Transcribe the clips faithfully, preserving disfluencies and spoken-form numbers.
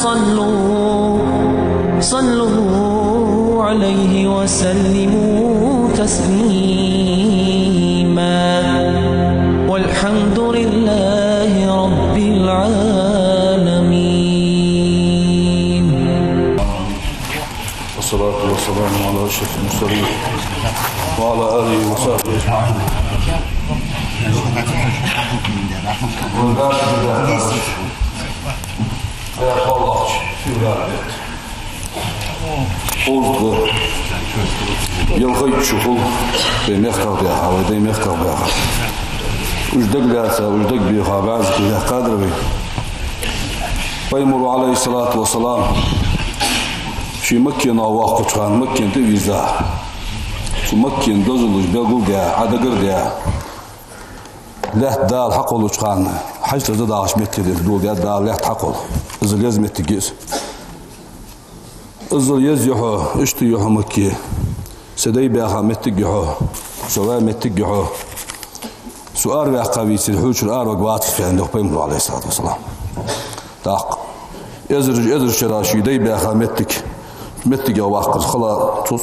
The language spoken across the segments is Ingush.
صلوا، صلوا عليه وسلموا تسليما. والحمد لله رب العالمين. والصلاة والسلام على أشرف المرسلين وعلى آله وصحبه أجمعين. Укхаза ялхайтта шу хул вай мехках баьха, вай даьй мехках баьха. Уж дагалаьца, уж дагабеха баьзга яьккхадар вай. Пайхамара, عليه الصلاة والسلام, ше Макканах воаккхача хана, Маккан тӀа вийрза, цу Маккан дозалаш белгалдаь, Ӏодагардаь, лаьтта Дала хьакхоллача хана, хьажцӀа дагӀача метте деш доладаьд Дала лаьтта хьакхолла. Из еза моттиг я из. Из еза я хьо, иштта я хьо Макка. Са даьй баьха моттиг я хьо, со ваь моттиг я хьо. Со араваьккха вецаре хьоначура араваргвацар со, аьнна, йоах Пайхамара, عليه الصلاة والسلام. ТӀаккха эзараш, эзараш шера ший даьй баьха моттиг, моттигах ваккхар хала цус.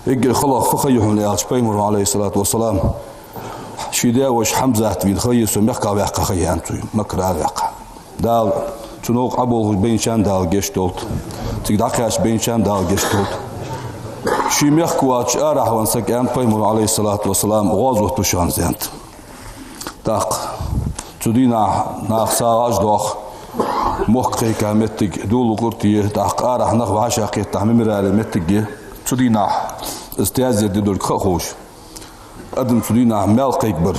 Эггара хала фу ха я хьона аьлча, Пайхамара, عليه الصلاة والسلام, ший даь-воша Хьамзат вийна ха я, со мехках ваьккха ха я, аьннад цо, Маккара араваьккха. Дала цу новкъа Ӏоболхаш байначарна Дала гешт долда, цига дӀакхаьча байначарна Дала гешт долда. Ший мехка воацаш арахьа венна саг, аьннад Пайхамара, عليه الصلاة والسلام, гӀазот ду шоана, аьннад. ТӀаккха цу дийнахьа наха сагӀа а доах, мохк кхайка моттиг, дола юкъурт я, тӀаккха арахьа нах вӀашагӀкхетача мемориале моттиг я. Цу дийнахьа из таьзет де долга ха а ховш, адам цу дийнахьа маьл кхайкабар,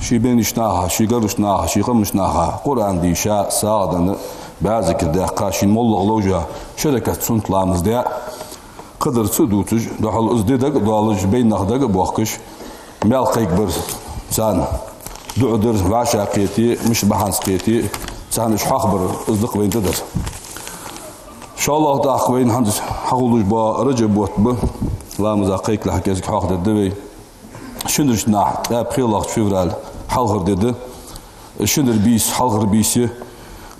ший беннаш наха, ший гаргаш наха, ший къамаш наха Къуръан дийша, сагӀа денна, баьзза зикар даьккха, шийна моллагӀа ловш йола ши ракаӀат суннат ламаз даь, кхыдар ца дувцаш, духьал из ди дага а доаллаш, бейнах дага а боахкаш, маьл кхайкабар царна, дуӀа дар, вӀашагӀкхете, мишта бахьанца кхете, царна уж хьоахабар, из да-кх вайна тӀадар. ШоллагӀа, тӀаккха вайна хӀанз хьахулаш бола Раджаб бутт ба, ламаза кхайкалехьа кӀезига хьоахадергда вай. Шинарча дийнахьа, ткъаь пхелагӀча февраль, хьалхара ди да. Шинара бийса, хьалхара бийса я.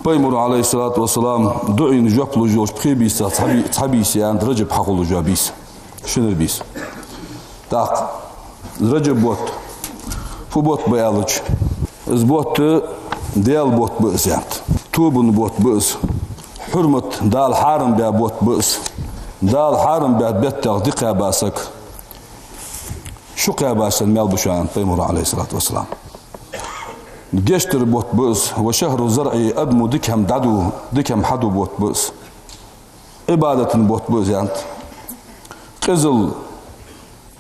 Пайхамара, عليه الصلاة والسلام, дуӀайна жоп луш йолча пхе бийсах цхьа бий-, цхьа бийса я, аьннад, Раджаб хьахулаш йола бийса. Шинара бийса. ТӀаккха Раджаб бутт фу бутт ба аьлча, из бутт Даьла бутт ба из, аьннад. Тоба бутт ба из. Хьурмат, Дала хьарам баь бутт ба из. Дала хьарам баь беттах ди кхаьба саг, шу кхаьбача санна маьл ба шоана, аьннад Пайхамара, عليه الصلاة والسلام. Гештдара бутт ба из. وشهر الزرع, адамо дика хӀама дӀаду, дика хӀама хьаду бутт ба из. Ӏибадата бутт ба из, аьннад. Къизал,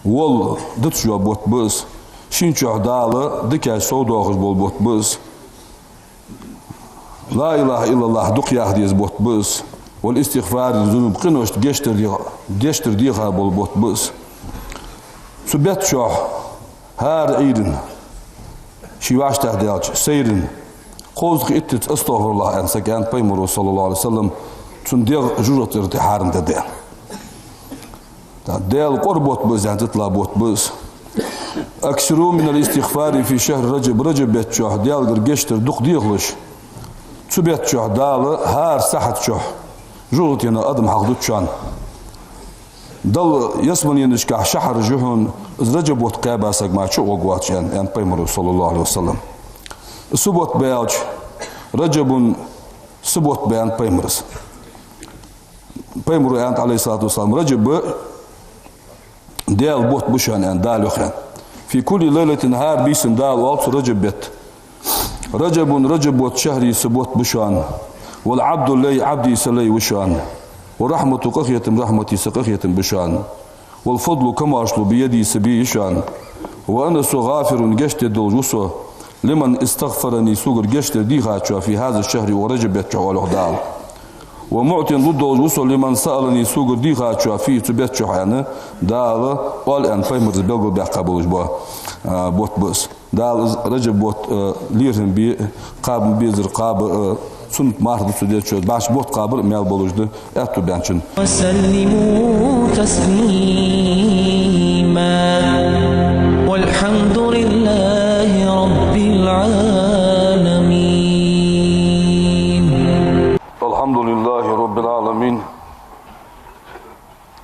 вола дуташ йола бутт ба из. Шийна чухь Дала дикаш совдоахаш бола бутт ба из. لا إله إلا الله дукха яха деза бутт ба из. والاستغفار للذنوب, къиношта гештдар деха-, гештдар деха бола бутт ба из. Цу бетта чухь хӀара Ӏуйрийна, ший вӀаштӀехьадаьлча сайранна, кхузткъеи иттазза астагӀфируллахӀ аьнна саг, аьннад Пайхамара, صلى الله عليه وسلم, цун дегӀ жожагӀатен тӀара хьарам дергда, аьнна. ТӀаккха Даьла кӀора бутт ба из, аьннад, иттлагӀа бутт ба из. أكثروا من الاستغفار في شهر رجب, Раджаб бетта чухь Даьлагара гештдар дукха дехалаш. Цу бетта чухь Дала хӀара сахьата чухь жожагӀатенах адам хьалхадергда шоана. Далла ялсмаленашкахь шахьараш я хьона, из Раджаб бутт кхаьба саг мара чу а гӀоргвоацаш, аьннад, аьннад Пайхамара, صلى الله عليه وسلم. Из фу бутт ба аьлча, Раджабун са бутт ба, аьннад Пайхамара. Пайхамара аьннад, عليه الصلاة والسلام, Раджаб Даьла бутт ба шоана, аьнна, Дала йоах, аьнна. في كل ليلة, хӀара бийсан Дала оал цу Раджаб бетта: رجب, Раджаб бутт, شهري, са бутт ба шоана. والعبد لي, Ӏабди са лай ва шоана. والرحمة, къахетам, رحمتي, са къахетам ба шоана. والفضل, камаьршло, بيدي, са бе я шоана. وأنا, со, غافر, гешт дергдолаш ва со, لمن استغفرني, согара гешт дар дийхачоа, في هذا الشهر, укх Раджаб бетта чухь, оал йоах Дала. ومعط, лургдолаш ва со, لمن سألني, согара дийхачоа, فيه, цу бетта чухь, аьнна, Дала оал, аьнна, Пайхамара белгалбаьккха болаш бола, а, бутт ба из. Дала из Раджаб бутт, а, лерхӀам бе, кхаба безар кхаба, а, суннат марха да цу дезача, башха бутт кхабар а маьл болаш да, аьттув баьнначун. وسلموا تسليما. والحمد لله رب العالمين. الحمد لله رب العالمين.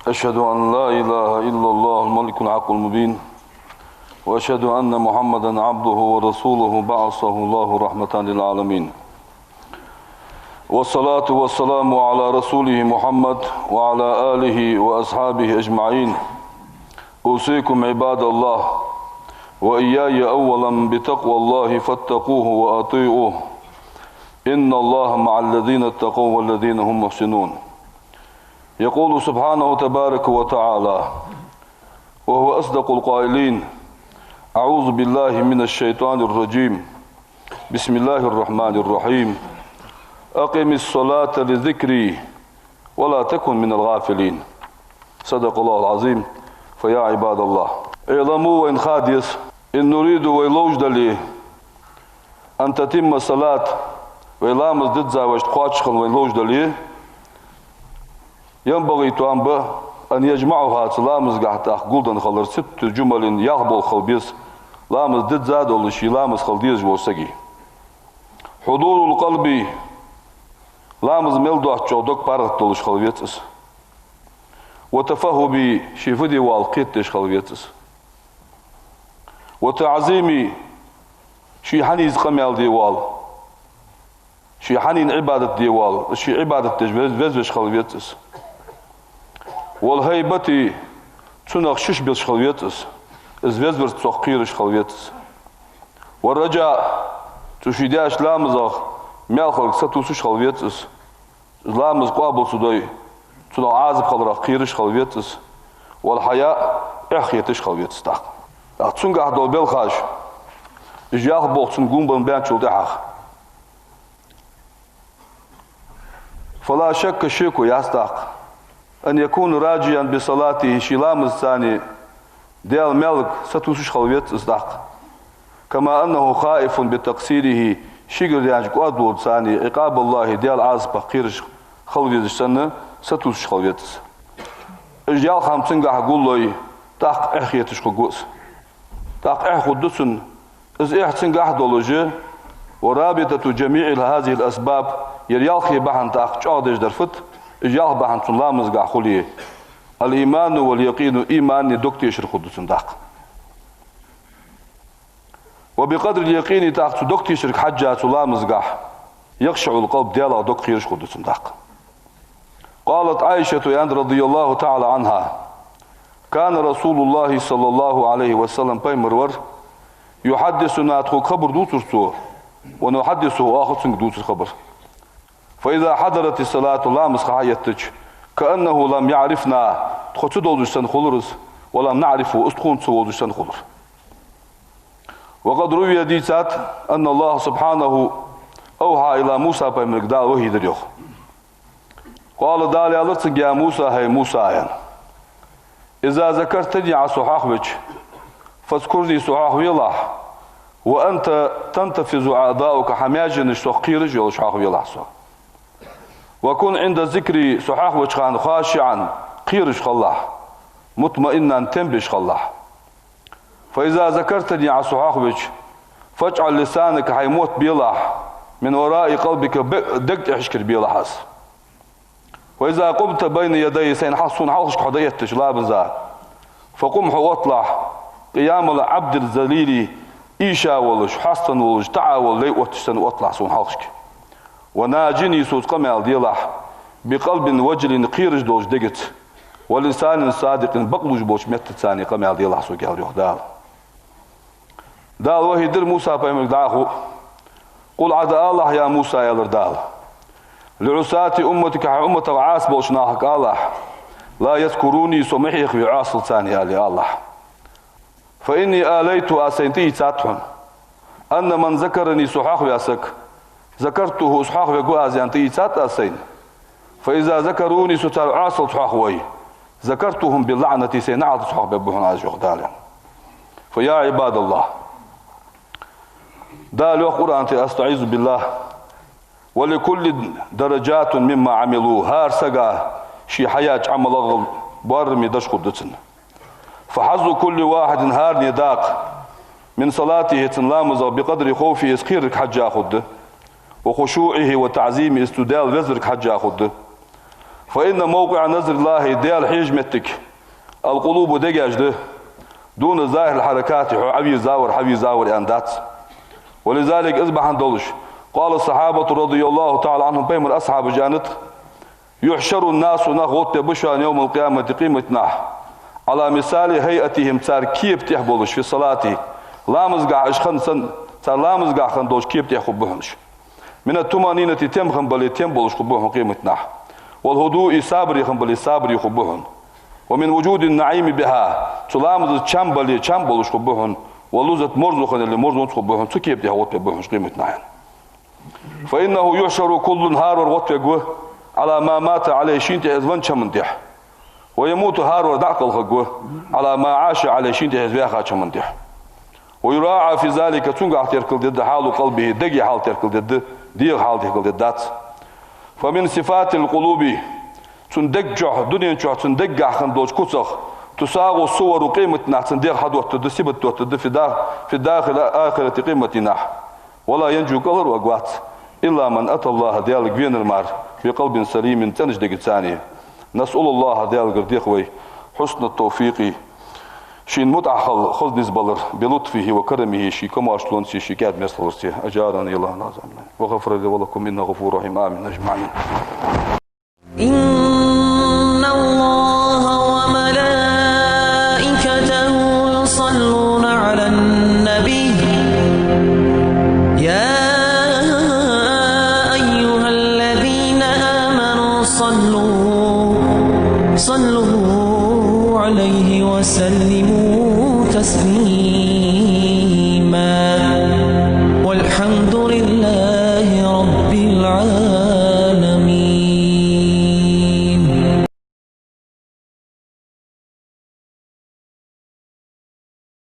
أشهد أن لا إله إلا الله الملك الحق المبين. وأشهد أن محمدا عبده ورسوله بعثه الله رحمة للعالمين. والصلاة والسلام على رسوله محمد وعلى آله وأصحابه أجمعين. أوصيكم عباد الله وإياي أولا بتقوى الله فاتقوه وأطيعوه. إن الله مع الذين اتقوا والذين هم محسنون. يقول سبحانه تبارك وتعالى، وهو أصدق القائلين: أعوذ بالله من الشيطان الرجيم. بسم الله الرحمن الرحيم. أقم الصلاة لذكري ولا تكن من الغافلين. صدق الله العظيم. فيا عباد الله. اعلموا, вайна ха деза, إن نريد, вай ловш дале, أن تتم الصلاة, вай ламаз дизза вайшта кхоачаш хила вайна ловш дале, ينبغي, тоам ба, أن يجمعها, цу ламазгахьа тӀаккха гулденна хилар, ستة جمل, ялх болх хила беза, ламаз дизза долаш, ший ламаз хила дезаш волча сага. حضور القلب, ламаз мел доацачох дог паргӀата долаш хила веза из. وتفهمه, ший фу де воалл кхетадеш хила веза из. وتعظيمه, ший хьанийца къамаьл де воалл, ший хьанийна Ӏибадат де воалл, ший Ӏибадат деш вез-, везвеш хила веза из. والهيبة, цунах шиш безаш хила веза из, из везварца цох кхераш хила веза из. والرجاء, цу ший деш ламазах маьлхарга сатувсаш хила веза из. Ламаз къоабал ца дой, цунах Ӏазап хиларах кхераш хила веза из. والحياء, эхь хеташ хила веза из тӀаккха. ТӀаккха цунгахьа дола белхаш, уж ялх болх цунна гулбенна баьнначул тӀехьагӀа. فلا شك, шеко яц тӀаккха, أن يكون راجيا بصلاته, ший ламазаца Даьла маьлага сатувсаш хила веза из тӀаккха. كما أنه خائف بتقصيره, шийгара даьннача кӀоадалца, عقاب الله, Даьла Ӏазапах кхераш хила везаш санна, сатувсаш хила веза из. Уж ялх хӀама цунгахьа гуллой, тӀаккха эхь хеташ хургва из. ТӀаккха эхь хургда цунна. Из эхь цунгахьа долаш, ورابطة جميع هذه الأسباب, ер ялхе бахьан тӀаккха чӀоагӀдеш дар фуд, уж ялх бахьан цун ламазгахьа хуле, الإيمان واليقين, имани дог тешар хургда цунна тӀаккха. وبقدر اليقين, тӀаккха цу дог тешарга хьежжа цу ламазгахьа, يخشع القلب, Даьлах дог кхераш хургда цунна тӀаккха. قالت عائشة, аьннад, رضي الله تعالى عنها: كان رسول الله صلى الله عليه وسلم, пайхамар вар, يحدثنا, тхога хабар дувцар цо, ونحدثه, оаха цунга дувцар хабар. فإذا حضرت الصلاة, ламаз ха хьаэттача, كأنه لم يعرفنا, тхо ца довзаш санна хулар из, ولم نعرفه, из тхона ца вовзаш санна хулар. وقد روي, дийцад, أن الله سبحانه أوحى إلى موسى, пайхамарга Дала вахьи дир йоах. قال, Дала аьлар цунга: يا موسى, хӀай Муса, аьнна. إذا ذكرتني, Ӏа со хьоахавича, فاذكرني, со хьоахавелахь, وأنت تنتفض أعضاؤك, хьа маьженаш сох кхераш йолаш хьоахавелахь со. وكن عند ذكري, со хьоахавеча хана, خاشعا, кхераш хилалахь, مطمئنا, тем беш хилалахь. فإذا ذكرتني, Ӏа со хьоахавича, فاجعل لسانك, хьай мотт белахь, من وراء قلبك, бе-, дега тӀехьашкара белахь из. وإذا قمت بين يدي, сайна хьал-, сона хьалхашка хьо дӀаэттача ламаза, فقم, хьо отталахь, قيام العبد الذليل, ийша волаш, хьастанна волаш, таӀа вола лай отташ санна отталахь сона хьалхашка. وناجني, соца къамаьл делахь, بقلب وجل, кхераш долча дегаца, ولسان صادق, бакълувш болча меттаца къамаьл делахь сога, аьлар йоах Дала. Дала вахьи дир Муса пайхамарга дӀахо. قل, Ӏа дӀаалахь, я Муса, аьлар Дала, لعصاة أمتك, хьай умматах Ӏаса болча нахага алахь, لا يذكروني, со ма хьоахаве Ӏоасалца, аьле алахь. فإني آليت, аз сайна тӀаийцад хьона, أن من ذكرني, со хьоахаваь саг, ذكرته, из хьоахавергва аз, аьнна тӀаийцад аз сайна. فإذا ذكروني, со цар Ӏоасалца хьоахавой, ذكرتهم باللعنة, сай наӀалатаца хьоахабергба хьона аз, йоах Дала. فيا عباد الله, Дала йоах Къуръан тӀа, أستعيذ بالله: ولكل درجات مما عملوا, хӀара сага ший хьаяьча Ӏамалах боараме дарж хургда цунна. فحظ كل واحد, хӀаране дакъа, من صلاته, цун ламазах, بقدر خوفه, из кхерарга хьежжа хургда. وخشوعه وتعظيمه, из цу Даьла везарга хьежжа хургда. فإن موقع نظر الله, Даьла хьежа моттиг, القلوب, дегаш да, دون ظاهر الحركات, хьо Ӏовийрзавар, хьавийрзавар аьнна дац. ولذلك, из бахьан долаш, قال الصحابة رضي الله تعالى عنهم, пайхамара асхьабаша аьннад: يحشر الناس, нах гӀоттабергба шоана, يوم القيامة, къематдийнахьа, على مثال هيئتهم, цар кепа тӀа болаш, في الصلاة, ламазгахьа уж хинна санна, цар ламазгахьа хинна долча кепа тӀа хургба хьона уж. من الطمأنينة, тем хинна бале, тем болаш хургба хьона къематдийнахьа. والهدوء, сабаре хинна бале, сабаре хургба хьона. ومن وجود النعيم بها, цу ламазаца чам бале, чам болаш хургба хьона. واللذة, мерза хинна яле, мерзонца хургба хьона, цу кепа тӀа гӀоттабергба хьона уж къематдийнахьа. فإنه يحشر كل, хӀаравар гӀоттавергва, على ما مات عليه, шийна тӀехьа из веннача хӀаман тӀехьа. ويموت, хӀаравар дӀа а кхалхаргва, على ما عاش عليه, шийна тӀехьа из ваьхача хӀаман тӀехьа. ويراعى في ذلك, цунгахьа теркалдергда, حال قلبه, дега хьал теркалдергда, дегӀа хьал теркалдергдац. فمن صفات القلوب, цун дег чу, дунен чу цун дегагахьа хинна долча куцах, تساغ صوره, къематдийнахьа цун дегӀ хьадоттаргда, сибат доттаргда, في دا-, في الدار الآخرة, къематдийнахьа. ولا ينجو, кӀалхарваргвац, إلا من أتى الله, Даьлага венар мара, بقلب سليم, цӀенача дегаца. نسأل الله, Даьлагара дех вай, حسن التوفيق, шийна мутӀахьа хила хоза низ балар, بلطفه وكرمه, ший камаьршлонцеи ший кӀаьда маьршалонцеи. أجارني الله من عذاب النار وغفر لي ولكم إنه غفور رحيم. آمين أجمعين. إن الله وملائكته يصلون على النبي، يا أيها الذين آمنوا صلوا، صلوا عليه وسلموا تسليما.